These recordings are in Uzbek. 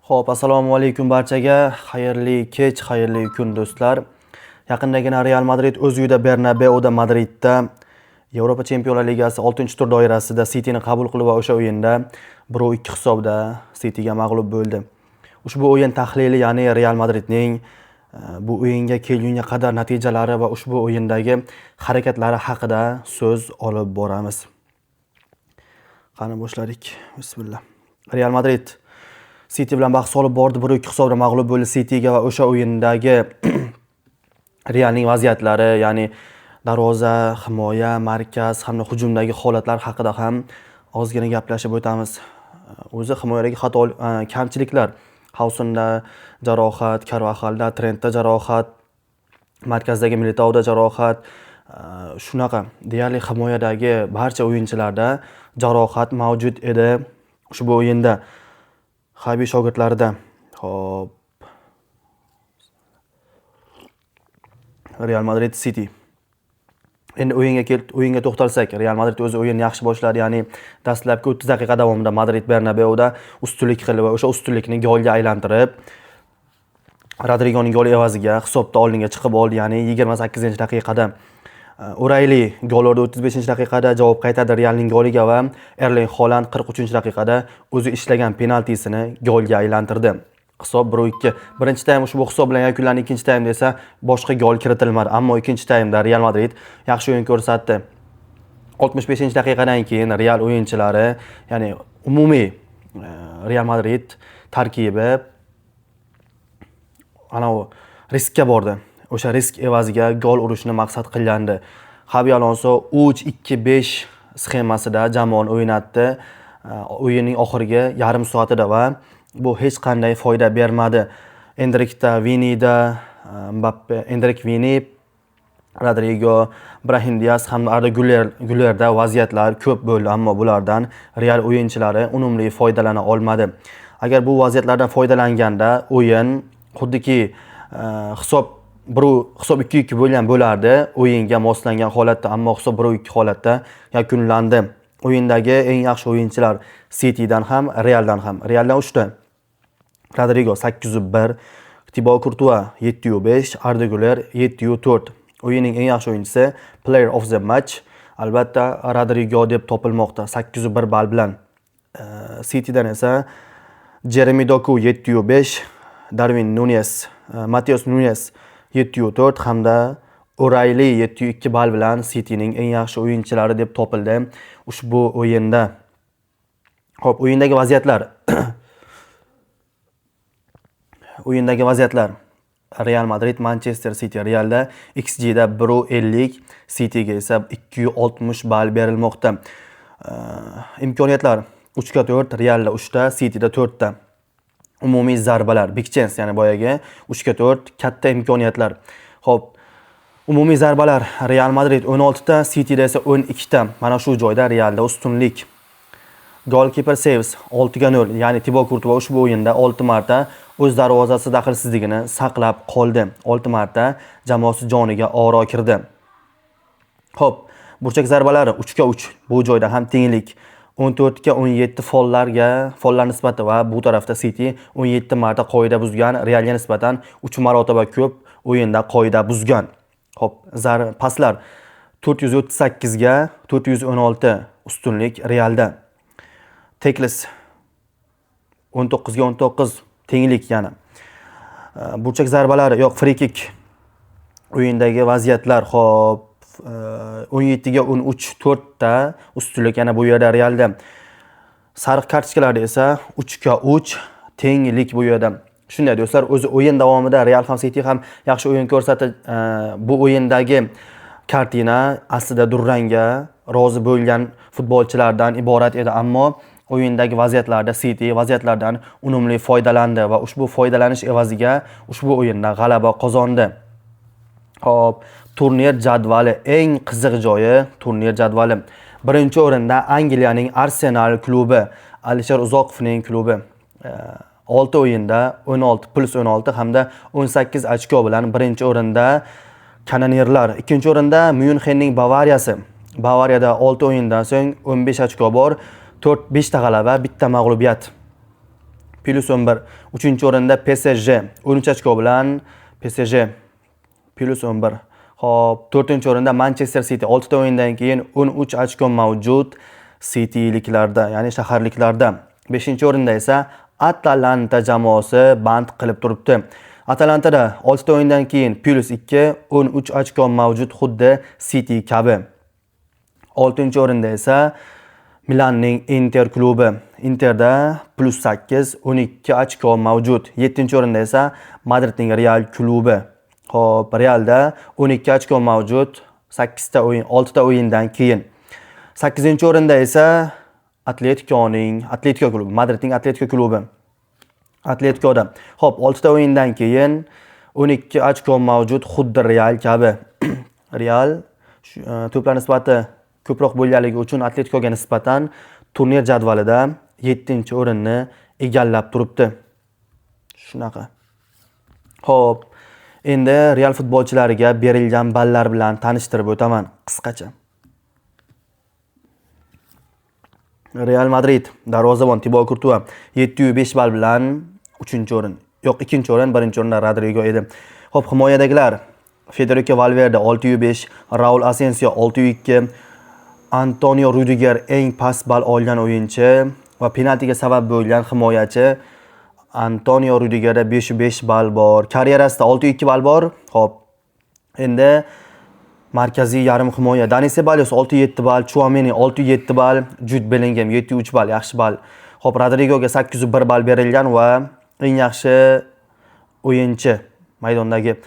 Xo'p, assalomu alaykum barchaga. Xayrli kech, xayrli kun do'stlar. Yaqindagina Real Madrid o'z uyida Bernabeuda Madridda Yevropa Chempionlar Ligasi 6-tur doirasida Cityni qabul qilib va o'sha o'yinda 1-2 hisobda Cityga mag'lub bo'ldi. Ushbu o'yin tahlili, ya'ni Real Madridning bu o'yinga kelgunga qadar natijalari va ushbu o'yindagi harakatlari haqida so'z olib boramiz. Qani boshladik. Bismillah. Real Madrid City bilan bahs olib bordi, 1-2 hisobda mag'lub bo'ldi Cityga va o'sha o'yindagi Realning vaziyatlari, ya'ni darvoza, himoya, markaz hamda hujumdagi holatlar haqida ham ozgina gaplashib o'tamiz. O'zi himoyadagi xato, kamchiliklar, Hausonda jarohat, Karvaxalda, Trentda jarohat, markazdagi Militaoda jarohat, shunaqa deyarli himoyadagi barcha o'yinchilarda jarohat mavjud edi ushbu o'yinda. Xavi shogirdlarida. Xo'p. Real Madrid City. Endi o'yinga to'xtalsak, Real Madrid o'zi o'yinni yaxshi boshladi, ya'ni dastlabki 30 daqiqa davomida Madrid Bernabeuda ustunlik qildi va o'sha ustunlikni golga aylantirib, Rodrigoning goli evaziga hisobda oldinga chiqib oldi, ya'ni 28-daqiqada. O'rayli gol urdi 35-daqiqada, javob qaytardi Realning goliga va Erling Haaland 43-daqiqada o'zi ishlagan penaltisini golga aylantirdi. Hisob 1-2. Birinchi taym ushbu hisob bilan yakunlandi, ikkinchi taymda esa boshqa gol kiritilmadi. Ammo ikkinchi taymda Real Madrid yaxshi o'yin ko'rsatdi. 65-daqiqadan keyin Real o'yinchilari, ya'ni umumiy Real Madrid tarkibi ana u riskka bordi. O'sha risk evaziga gol urishni maqsad qilgandi. Xabi Alonso 3-2-5 sxemasida jamoani o'ynatdi. O'yinning oxirgi yarim soatida va bu hech qanday foyda bermadi. Endrikda, Vinida, Mbappe, Endrik, Vini, Rodrigo, Brahim Diaz hamda Arda Gülerda vaziyatlar ko'p bo'ldi, ammo bulardan Real o'yinchilari unumli foydalana olmadi. Agar bu vaziyatlardan foydalanganda o'yin xuddiki hisob hisob 2-2 bo'lgan bo'lardi, o'yinga moslangan holatda, ammo hisob 1-2 holatda yakunlandi. O'yindagi eng yaxshi o'yinchilar Citydan ham, Realdan ham. Realdan 3 ta. Rodrigo 801, Thibaut Courtois 705, Arda Güler 704. O'yinning eng yaxshi o'yinchisi Player of the Match albatta Rodrigo deb topilmoqda 801 ball bilan. Citydan esa Jeremy Doku 705, Darwin Nunes, Mateus Nunes 704 hamda O'Reilly 702 ball bilan Cityning eng yaxshi o'yinchilari deb topildi ushbu o'yinda. Xo'p, o'yindagi vaziyatlar. O'yindagi vaziyatlar. Real Madrid Manchester City. Realda XGda 1.50, Cityga esa 2.60 ball berilmoqda. Imkoniyatlar 3 ga 4, Realda 3 ta, Cityda 4 ta. Umumiy zarbalar, big chance, ya'ni boyagi 3 ga 4 katta imkoniyatlar. Xo'p, umumiy zarbalar Real Madrid 16 ta, Cityda esa 12 ta. Mana shu joyda Realda ustunlik. Goalkeeper saves 6 ga 0, ya'ni Thibaut Courtois ushbu o'yinda 6 marta o'z darvozasi daxlsizligini saqlab qoldi. 6 marta jamoasi joniga oro kirdi. Xo'p, burchak zarbalari 3 ga 3. Bu joyda ham tenglik. 14 ga 17 follar nisbati va bu tarafda City 17 marta qoida buzgan, Realga nisbatan 3 marotaba ko'p o'yinda qoida buzgan. Xo'p, paslar 438 ga 416 ustunlik Realda. Tackles 19 ga 19 tenglik yana. Burchak zarbalari, yo'q, free kick o'yindagi vaziyatlar, xo'p, 17 ga 13, 4 ta ustunlik yana bu yerda Realda. Sariq kartochkalarda esa 3 ga 3 tenglik bu yerda. Shunday do'stlar, o'zi o'yin davomida Real ham, City ham yaxshi o'yin ko'rsatdi. Bu o'yindagi kartina aslida durangga rozi bo'lgan futbolchilardan iborat edi, ammo o'yindagi vaziyatlarda City vaziyatlardan unumli foydalandi va ushbu foydalanish evaziga ushbu o'yinda g'alaba qozondi. Xo'p, turnir jadvali, eng qiziq joyi turnir jadvali. Birinchi o'rinda Angliyaning Arsenal klubi, Alisher Uzoqovning klubi. 6 o'yinda 16 plus 16 hamda 18 ochko bilan birinchi o'rinda kanonirlar. Ikkinchi o'rinda Myunxenning Bavariyasi. Bavariyada 6 o'yindan so'ng 15 ochko bor, 4 5 ta g'alaba, bitta mag'lubiyat. Plus 11. 3-o'rinda PSG 13 ochko bilan PSG plus 11. Xo'p, 4-o'rinda Manchester City 6 ta o'yindan keyin 13 ochko mavjud Cityliklarda, ya'ni shaharliklarda. 5-o'rinda esa Atalanta jamoasi band qilib turibdi. Atalantada 6 ta o'yindan keyin plus 2, 13 ochko mavjud xuddi City kabi. 6-o'rinda esa Milanning Inter klubi. Interda plus 8, 12 ochko mavjud. 7-o'rinda esa Madridning Real klubi. Xo'p, Realda 12 ochko mavjud 8 ta o'yin, 6 ta o'yindan keyin. 8-o'rinda esa Atletico klubi, Madridning Atletico klubi. Atleticoda. Xo'p, 6 ta o'yindan keyin 12 ochko mavjud xuddi Real kabi. Real to'plar nisbati ko'proq bo'lganligi uchun Atleticoga nisbatan turnir jadvalida 7-o'rinni egallab turibdi. Shunaqa. Xo'p, endi Real futbolchilariga berilgan ballar bilan tanishtirib o'taman qisqacha. Real Madrid darvozabon Thibaut Courtois 7.5 ball bilan 3-o'rin. Yo'q, 2-o'rin, 1-o'rinda Rodrigo edi. Xo'p, himoyadagilar Federico Valverde 6.5, Raul Asensio 6.2, Antonio Rudiger eng past ball olgan o'yinchi va penaltiga sabab bo'lgan himoyachi Antonio Rudigerda 5.5 ball bor. Karyerasida 6.2 ball bor. Xo'p, endi markaziy yarim himoya Dani Ceballos 6.7 ball, Tchouameni 6.7 ball, Jude Bellingham 7.3 ball, yaxshi ball. Xo'p, Rodrigoga 801 ball berilgan va eng yaxshi o'yinchi maydondagi.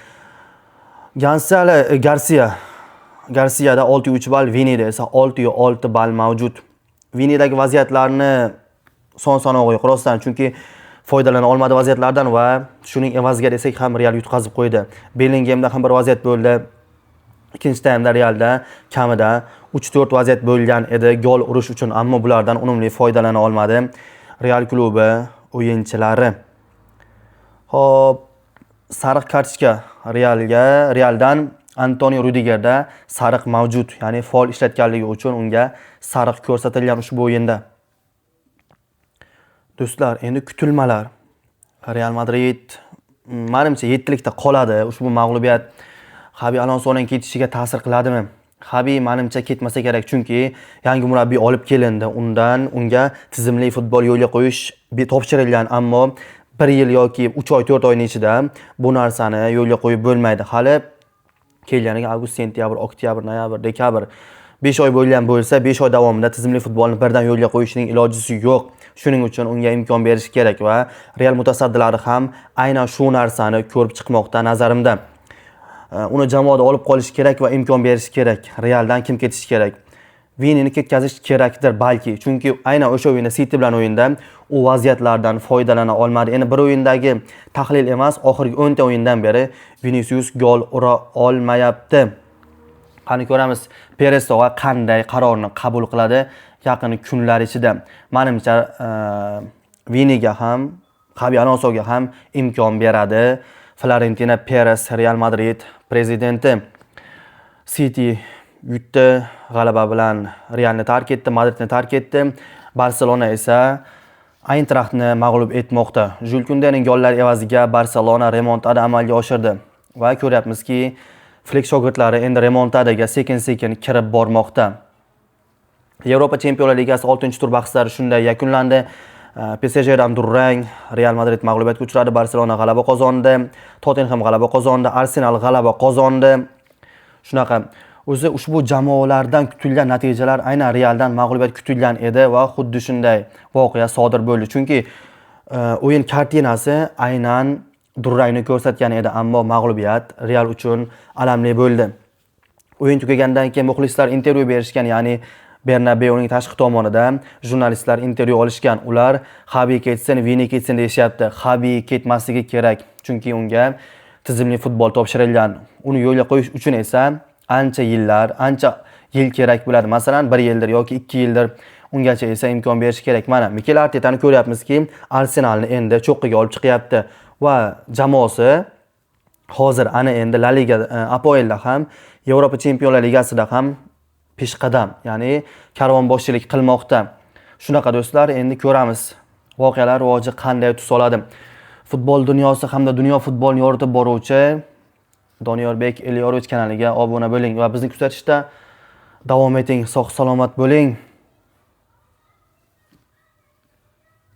Gonzalo Garcia'da 6.3 ball, Vinida esa 6.6 ball mavjud. Vinidagi vaziyatlarni son sanog'i yo'q rostdan, chunki foydalana olmadi vaziyatlardan va shuning evaziga desak ham Real yutqazib qo'ydi. Bellinghamda ham bir vaziyat bo'ldi. Ikkinchi taymda Realda kamida 3-4 vaziyat bo'lgan edi gol urish uchun, ammo bulardan unumli foydalana olmadi Real klubi o'yinchilari. Xo'p, sariq kartochka Realdan Antonio Rudigerda sariq mavjud, ya'ni faol ishlatganligi uchun unga sariq ko'rsatilgan ushbu o'yinda. Do'stlar, endi kutilmalar. Real Madrid menimcha 7likda qoladi. Ushbu mag'lubiyat Xabi Alonsoning ketishiga ta'sir qiladimi? Xabi menimcha ketmasa kerak, chunki yangi murabbiy olib kelindi. Undan unga tizimli futbol yo'lga qo'yish topshirilgan, ammo 1 yil yoki 3 oy, 4 oyning ichida bu narsani yo'lga qo'yib bo'lmaydi. Hali kelganiga avgust, sentyabr, oktyabr, noyabr, dekabr 5 oy bo'lgan bo'lsa, 5 oy davomida tizimli futbolni birdan yo'lga qo'yishning ilojisi yo'q. Shuning uchun unga imkon berish kerak va Real mutasaddilari ham aynan shu narsani ko'rib chiqmoqda nazarimda. Uni jamoada olib qolish kerak va imkon berish kerak. Realdan kim ketishi kerak? Vinini ketkazish kerakdir balki, chunki aynan o'sha o'yinda City bilan o'yinda u vaziyatlardan foydalana olmadi. Endi bir o'yindagi tahlil emas, oxirgi 10 ta o'yindan beri Vinicius gol ura olmayapti. Qani ko'ramiz, Perez tog'a qanday qarorni qabul qiladi yaqin kunlar ichida. Menimcha, Viniga ham, Xabi Alonsoga ham imkon beradi. Florentino Perez, Real Madrid prezidenti. City yutdi, g'alaba bilan Realni tark etdi, Madridni tark etdi. Barselona esa Eintrachtni mag'lub etmoqda. Jules Koundening gollari evaziga Barselona remontada amalga oshirdi va ko'ryapmizki, Flick shogirdlari endi remontadaga sekin-sekin kirib bormoqda. Yevropa Chempionlar Ligasi 6-tur bahslari shunday yakunlandi. PSJdan durang, Real Madrid mag'lubiyatga uchradi, Barselona g'alaba qozondi, Tottenham g'alaba qozondi, Arsenal g'alaba qozondi. Shunaqa o'zi ushbu jamoalardan kutilgan natijalar aynan Realdan mag'lubiyat kutilgan edi va xuddi shunday voqea sodir bo'ldi. Chunki o'yin kartinasi aynan durangni ko'rsatgan edi, ammo mag'lubiyat Real uchun alamli bo'ldi. O'yin tugagandan keyin muxlislar intervyu berishgan, ya'ni Bernabeuning tashqi tomonida jurnalistlar intervyu olishgan. Ular Xabi ketsin, Vini ketsin deyishyapti. Xabi ketmasligi kerak, chunki unga tizimli futbol topshirilgan. Uni yo'lga qo'yish uchun esa ancha yillar, ancha yil kerak bo'ladi. Masalan, 1 yildir yoki 2 yildir. Ungacha esa imkon berish kerak. Mana Mikel Artetani ko'ryapmizki, Arsenalni endi cho'qqiga olib chiqyapti va jamoasi hozir ana endi La Liga, APOELda ham, Yevropa Chempionlar Ligasida ham peshqadam, ya'ni karvonboshilik qilmoqda. Shunaqa do'stlar, endi ko'ramiz. Voqealar rivoji qanday tus oladi? Futbol dunyosi hamda dunyo futbolini yoritib boruvchi Doniyorbek Eliyorovich kanaliga obuna bo'ling va bizni kuzatishda davom eting. Sog' salomat bo'ling.